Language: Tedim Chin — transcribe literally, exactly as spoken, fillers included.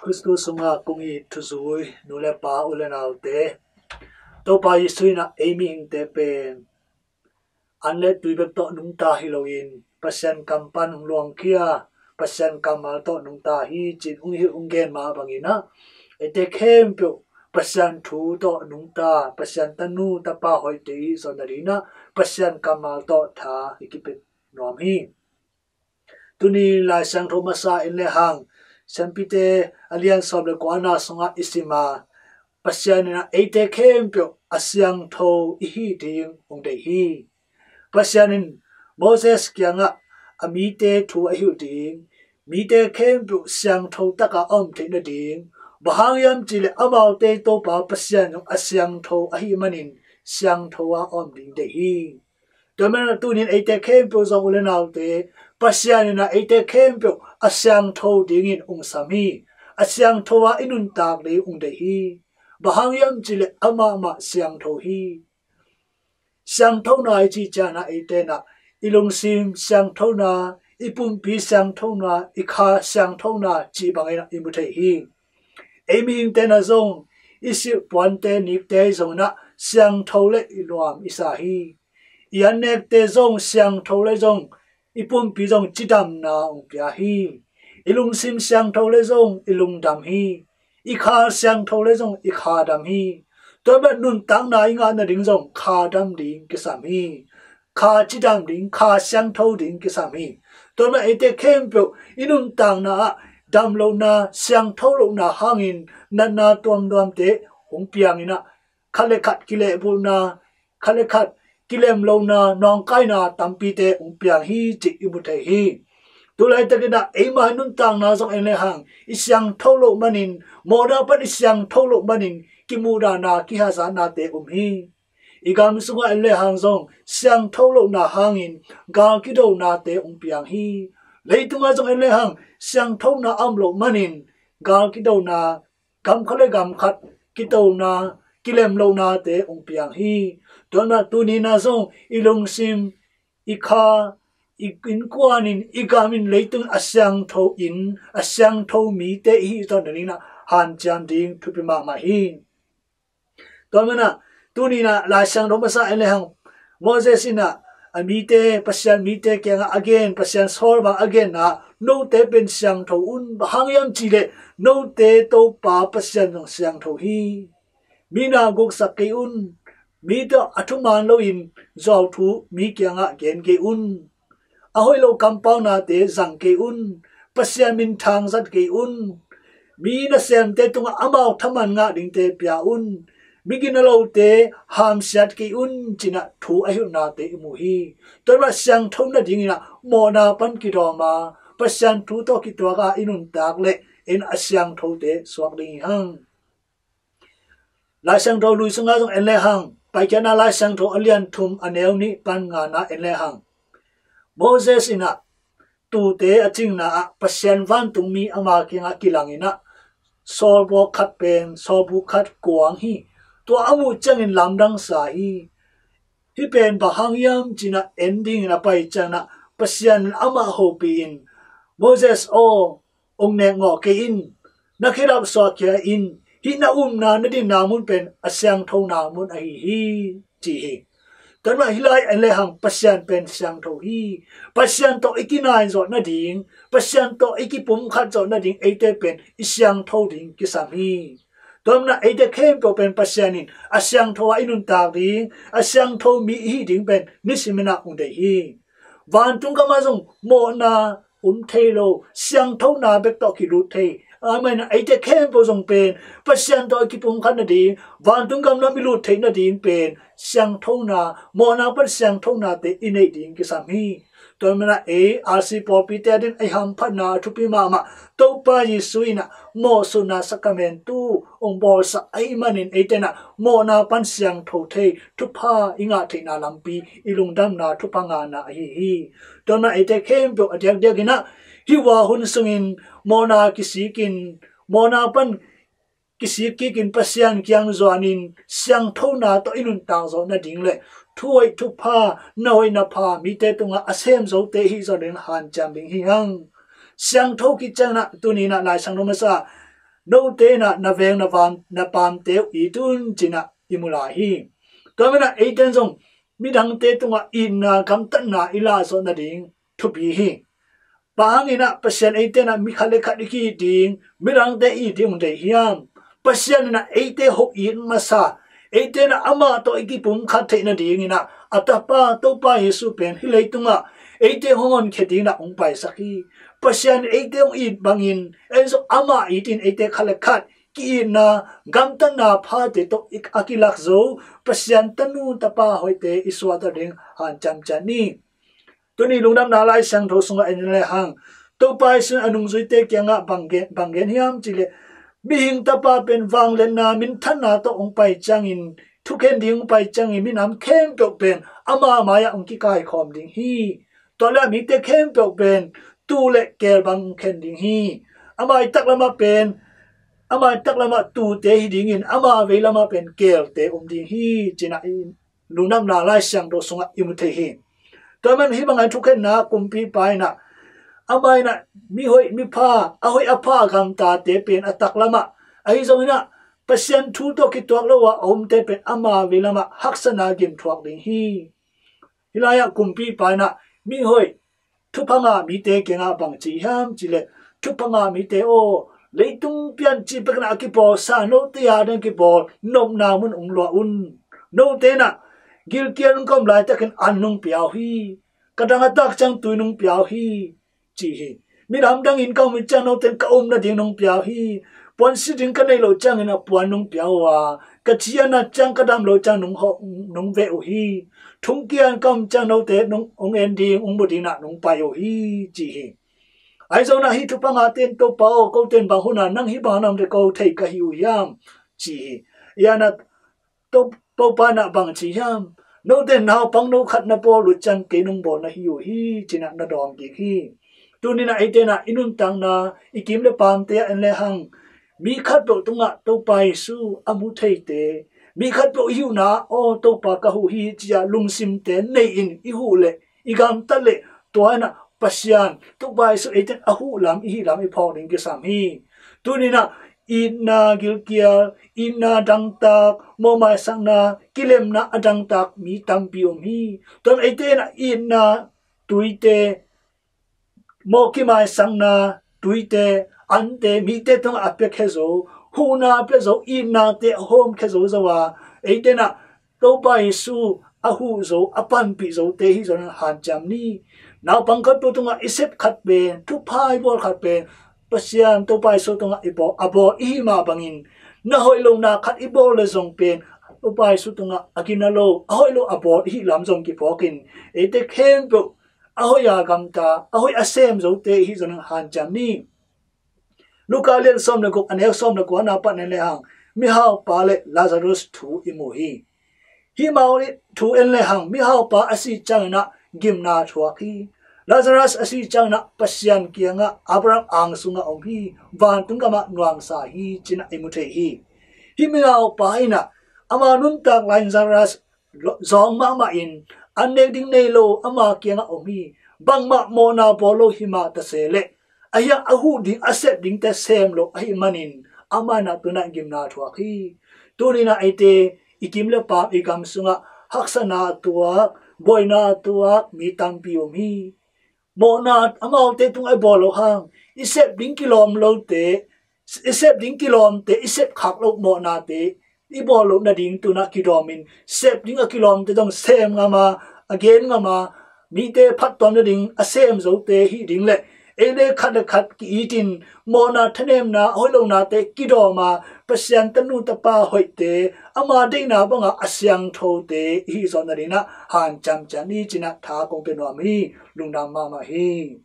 Khristu sungah kong it thuzui nu le pa, u le naute, Topa Jesu in ah ei mihingte pen an le tui bek tawh nungta hi loin Pasian kam pan hong luangkhia, Pasian kammal tawh nungta hi, ci-in hong hilh hong gen mah bangin ah eite khempeuh Pasian thu tawh nungta, Pasian tanu tapa hoihte i hih zawh nadingin ah Pasian kammal tawh tha i kipia nuam hi. Tuni Lai Siangtho masa en le hang, Siampite a lian sawm le kuana sungah i sim a, Pasian in ah eite khempeuh a siangtho i hi ding hong deih hi. Pasian in Moses kiangah a mite thu a hilh ding, mite khempeuh siangtho takah a om theih nading, bang hang hiam cihleh amaute Topa Pasian zong a siangtho ahih manin siangtho a om ding deih hi. Tua manin ah tunin eite khempeuh zong, u le naute, Pasian in ah eite khempeuh a siangtho dingin hong sam hi. A siangtho a i nuntak ding hong deih hi. Bang hang hiam cihleh amah mah siangtho hi. Siangthona i cih ciangin ah eite in ah i lungsim siangthona, i pumpi siangthona, i kha siangthona cih bangin ah i mu thei hi. Ei mihingte in ah zong i silh puante nikte zong in ah siangtho le i nuam i sa hi. I annekte zong siangtho le zong i pumpi zong cidamna hong pia hi. I lungsim siangtho le zong i lungdam hi. I kha siangtho le zong i kha dam hi. Tua bek nuntakna i ngah nading zong kha dam ding kisam hi. Kha cidam ding, kha siangtho ding kisam hi. Tua manin eite khempeuh i nuntakna ah damlohna, siangtho lohna hangin natna tuamtuamte hong piang in ah, khat le khat kilehbulhna, khat le khat kilemlohna, nawngkaina tampite hong piang hi cih i mu thei hi. Tulaitakin ah eima i nuntakna zong en le hang, i siangtho loh manin, mawhna pan i siangtho loh manin kimuhdahna, kihazatnate um hi. I gam sungah en le hang zong siangtho lohna hangin gal kidonate hong piang hi. Leitungah zong en le hang siangthona a om loh manin gal kidona, gam khat le gam khat kitona, kilemlohnate hong piang hi. Tua manin ah tuni in ah zong i lungsim, i kha, i innkuan in, i gam in, leitung a siangtho in, a siangtho mite i hih zawh nadingin ah hanciam ding thupi mahmah hi. Tua manin ah tuni in ah Lai Siangtho masa en le hang, Moses in ah a mite, Pasian mite kiangah a gen, Pasian sawl bang a genna, note pen siangtho un, bang hang hiam cihleh note Topa Pasian zong siangtho hi. Mi na guksak kei un, mi tawh a thuman loin zuauthu mi kiangah gen kei un. A hoih lo kampaunate zang kei un, Pasian minthang zat kei un. Mi nasemte tungah amau thaman ngah dingte pia un. Mi ginalote hamsiat kei un, ci-in ah thu a hilhnate i mu hi. Tua manin ah siangtho nadingin ah mawhna pan kidawm a, Pasian thu tawh kituak a i nuntak leh in a siangthote suak ding hi hang. Lai Siangtho Lui sungah zong en le hang, Paikhiatna Lai Siangtho a lian thum, a neu nih pan ngana en le hang, Moses in ah tuute a cingna ah Pasian vantungmi ama kiangah kilang in ah, sawlbawk khat pen sawlbu khat kuang hi. Tua a muh ciangin lamdang sa hi. Hih pen bang hang hiam ci-in ah en dingin a pai ciangin ah Pasian in amah hopih in, Moses aw, hong nekngawh kei in, na khedap suahkhia in, hih na upna, na dinna mun pen a siangthona mun ahi hi, ci hi. Tua manin ah hih lai en le hang Pasian pen siangtho hi. Pasian tawh i kinai zawh nading, Pasian tawh i kipumkhat zawh nading eite pen i siangtho ding kisam hi. Tua manin ah eite khempeuh pen Pasian in a siangtho a i nuntak ding, a siangtho mi i hih ding pen nisimin ah hong deih hi. Vantung gamah zong mawhna um thei lo, siangthona bek tawh kilut thei. Amen. Eite khempeuh zong pen Pasian tawh i kipumkhat nading, vantung gam lam i lut theih nading pen siangthona, mawhna pan siangthonate i neih ding kisam hi. Tua manin ah ei R C pawlpite adingin ei hamphatna a thupi mahmah, Topa Jesu in ah mawhsutna sakramentu hong bawlsak ahih manin eite in ah mawhna pan siangtho thei, thupha i ngah theihna lampi, i lungdamna thupha ngahna ahi hi. Tua manin ah eite khempeuh a diakdiakin ah hih vua hun sungin mawhna kisikin, mawhna pan kisik kikin Pasian kiang zuanin siangthona tawh i nuntak zawh nading le thuhoih thupha, na hoih na pha mite tungah a sem zote i hih zawh dingin hanciam ding hi hang. Siangtho khit ciangin ah tuni in ah Lai Siangtho masa note in ah na veng na vam na paamte uh it un, ci-in ah i mu lai hi. Tua manin ah eite in zong midangte tungah itna gamtatna i lahzawh nading thupi hi. Bang hangin ah Pasian eite in ah mi khat le khat i ki-it ding, midangte i it ding hong deih hiam? Pasian in ah eite hong it masa, eite in ah amah tawh i kipumkhat theih nadingin ah a Tapa Topa Jesu pen hih leitungah eite hong honkhia dingin ah hong paisak hi. Pasian in eite hong it bangin ei zong amah itin eite khat le khat ki-itna gamtatna phate tawh i- a kilak zo Pasian tanu tapa hoihte i suahtak ding hanciam ciat ni. Tuni Lungdamna Lai Siangtho sungah en le hang, Topa Jesu in a nungzuite kiangah bang gen, bang gen hiam cih leh, mihing tapa pen vangliatna minthanna tawh hong pai ciangin, thukhen ding hong pai ciangin minam khempeuh pen ama mai-ah hong kikaikhawm ding hi. Tua leh a mite khempeuh pen tuu le keel bang hong khen ding hi. Ama i taklamah pen, ama i taklamah tuute hi dingin ama veilamah pen keelte om ding hi, ci-in ah i Lungdamna Lai Siangtho sungah i mu thei hi. Tua manin hih bangin thukhenna kumpipa in ah, ama in ah mihoih mipha, a hoih a pha a gamtate pen a taklamah, ahi zongin ah Pasian thu tawh kituak lo a a omte pen ama veilamah haksatna gimthuak ding hi. Hih lai-ah kumpipa in ah mihoih thupha ngah mite kiangah bang ci hiam cih leh, thupha ngah mite aw, leitung piancil pek in ah a kipawlsa note a ding a kipawl nopna mun hong luah un. Note in ah gilkial nong ka om laitakin an nong pia uh hi. Ka dang a tak ciang tui nong pia uh hi, ci hi. Minam dangin ka om ciang note in ka om nading nong pia uh hi. Puansilh ding ka neih loh ciangin a puan nong pia uh a, ka ci a nat ciang ka dam loh ciang nong hawh, nong veh uh hi. Thongkiat ka om ciang note nong, hong en ding, hong mu dingin ah nong pai uh hi, ci hi. Ahi zongin ah hih thupha ngahte in, Topa aw, kote in bang hun a nang hih bang a na omte ko thei ka hi uh hiam, ci hi. Hih ah To-, Topa in ah bang ci hiam? Note in naupang no khat na bawl uh ciang kei nong bawl na hi uh hi, ci-in ah na dawng kik hi. Tuni in ah eite in ah i nuntakna, i kim le paamte ah en le hang, mi khatpeuh tungah Topa Jesu a mu theite, mi khatpeuh i huhna aw Topa ka huh hi ci-a lungsimte nei-in i huh leh, i gamtat leh, tua in ah Pasian Topa Jesu eite in a huh lam, i hih lam i phawk ding kisam hi. Tuni in ah itna gilkial, itna dangtak, mawhmaisakna, kilemna a dangtak mi tampi om hi. Tua manin eite in ah itna tuite, mawh kimaisakna tuite, ante mite tungah a piakhia zo, huhna a pia zo, itnate a hawmkhia zo zo a, eite in ah Topa Jesu a huh zo, a panpih zote hi zongin hanciam ni. Naupang khatpeuh tungah i sep khat pen, thupha i bawl khat pen, Pasian Topa Jesu tungah i bawl, a bawl i hih mah bangin, na hoih lohna khat i bawl leh zong pen Topa Jesu tungah a gina lo, a hoih lo a bawl i hih lam zong kiphawkin, eite khempeuh a hoih a gamta, a hoih a sem zote i hih zongin hanciam ni. Luka lian sawm le guk, a neu sawm le kuana pan en le hang, mihaupa le Lazarus thu i mu hi. Hih amau thu en le hang, mihaupa a sih ciangin ah gimna thuak hi. Lazarus a sih ciangin ah Pasian kiangah Abraham ang sungah om hi. Vantung gamah nuamsa hi, ci-in ah i mu thei hi. Hih mihaupa in ah ama nuntak lai-in Lazarus lo-, zawng mahmah in, an nek ding nei lo ama kiangah om hi. Bangmah mawhna bawl lo hi mah ta se leh, a hiang a huh ding, a sep dingte sem lo ahih manin, amah in ah tu-in ah gimna thuak hi. Tuni in ah eite i kim le paam, i gam sungah haksatna a tuak, buaina a tuak mi tampi om hi. Mawhna amaute tungah i bawl loh hang, i sep ding kilawm lote, i sep ding kilawmte, i sep khak loh mawhnate i bawl loh nading tu-in ah kidawmin, sep ding a kilawmte zong sem ngam a, a gen ngam a, mite phattuam nading a sem zote hih ding leh, ei le khat le khat ki-itin, mawhna, thanemna, a hoih lohnate kidawm a, Pasian tanu tapa hoihte, ama deihna bangah a siangthote i hih zawh nadingin ah hanciam ciat ni, ci-in ah tha kong pia nuam hi. Lungdam mahmah hi.